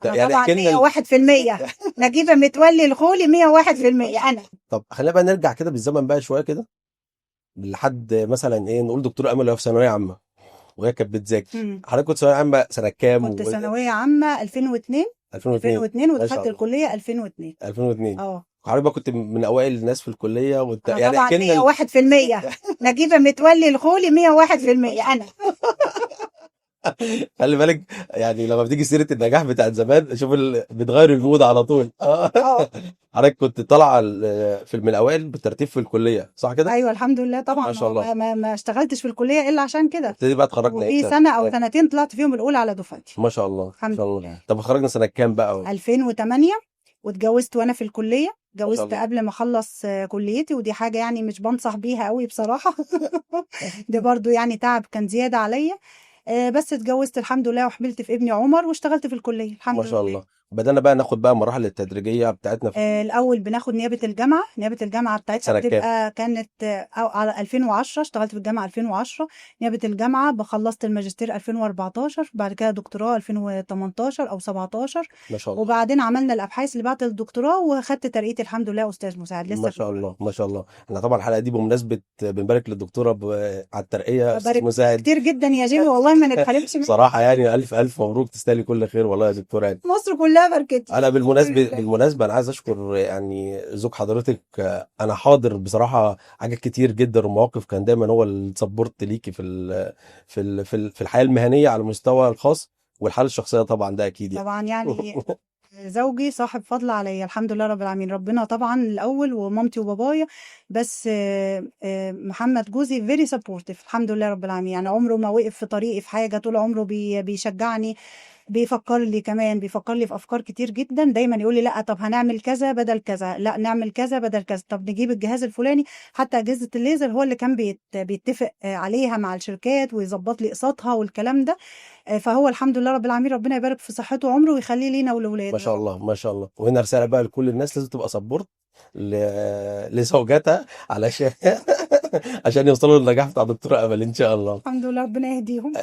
أنا يعني طبعا احكي لنا 101%، نجيبه متولي الخولي 101% انا. طب خلينا بقى نرجع كده بالزمن بقى شوية كده، لحد مثلا ايه، نقول دكتورة امل وهي في ثانوية عامة وهي كانت بتذاكر. حضرتك كنت ثانوية عامة سنة كام؟ كنت ثانوية عامة 2002. 2002. 2002. ما شاء ودخلت الله. الكلية 2002. 2002. اه. حضرتك بقى كنت من اوائل الناس في الكلية وانت انا يعني طبعا احكي لنا 101%، نجيبه متولي الخولي 101% انا. خلي بالك، يعني لما بتيجي سيره النجاح بتاعت زمان، شوف بتغير ال mood على طول. اه. حضرتك كنت طالعه في من الاوائل بالترتيب في الكليه، صح كده؟ ايوه، الحمد لله طبعا. ما شاء الله. ما اشتغلتش في الكلية الا عشان كده. ابتدي بقى، اتخرجنا وفي امتى؟ سنة او سنتين طلعت فيهم الاولى على دفعتي. ما شاء الله، ما الحمد شاء الله. لله. طب اتخرجنا سنة كام بقى؟ 2008، واتجوزت وانا في الكليه. ما شاء اتجوزت الله. قبل ما اخلص كليتي، ودي حاجة يعني مش بنصح بيها قوي بصراحه. ده برضو يعني تعب كان زيادة عليا، بس اتجوزت الحمد لله وحملت في ابني عمر واشتغلت في الكلية الحمد ما شاء لله. الله. بدأنا بقى ناخد بقى المراحل التدريجيه بتاعتنا في الاول بناخد نيابة الجامعه. نيابة الجامعة بتاعتنا سنة كام؟ بتبقى كانت أو على 2010. اشتغلت في الجامعة 2010 نيابة الجامعه، بخلصت الماجستير 2014، بعد كده دكتوراه 2018 او 17. ما شاء الله. وبعدين عملنا الابحاث اللي بعد الدكتوراه وخدت ترقيتي الحمد لله استاذ مساعد لسه. ما شاء الله، ما شاء الله. احنا طبعا الحلقة دي بمناسبة بنبارك للدكتوره على الترقية استاذ ببارك مساعد. كتير جدا يا جيمي، والله ما نتحرمش منك. بصراحة يعني الف الف مبروك، تستاهلي كل خير والله يا دكتورة يعني. مصر كلها باركت. انا بالمناسبه انا عايز اشكر يعني زوج حضرتك، انا حاضر بصراحة حاجات كتير جدا ومواقف كان دايما هو ال support ليكي في الحياة المهنية على المستوى الخاص والحالة الشخصية طبعا، ده اكيد يعني. طبعا يعني زوجي صاحب فضل عليا الحمد لله رب العالمين، ربنا طبعا الاول ومامتي وبابايا، بس محمد جوزي very supportive الحمد لله رب العالمين. يعني عمره ما وقف في طريقي في حاجه، طول عمره بيشجعني، بيفكر لي كمان، بيفكر لي في افكار كتير جدا. دايما يقول لي لا طب هنعمل كذا بدل كذا، لا نعمل كذا بدل كذا، طب نجيب الجهاز الفلاني. حتى اجهزة الليزر هو اللي كان بيتفق عليها مع الشركات ويظبط لي اقساطها والكلام ده. فهو الحمد لله رب العالمين، ربنا يبارك في صحته وعمره ويخليه لينا ولاولاده. ما شاء الله، ما شاء الله. وهنا رسالة بقى لكل الناس، لازم تبقى support لزوجاتها علشان عشان يوصلوا للنجاح بتاع دكتورة امل ان شاء الله. الحمد لله، ربنا يهديهم.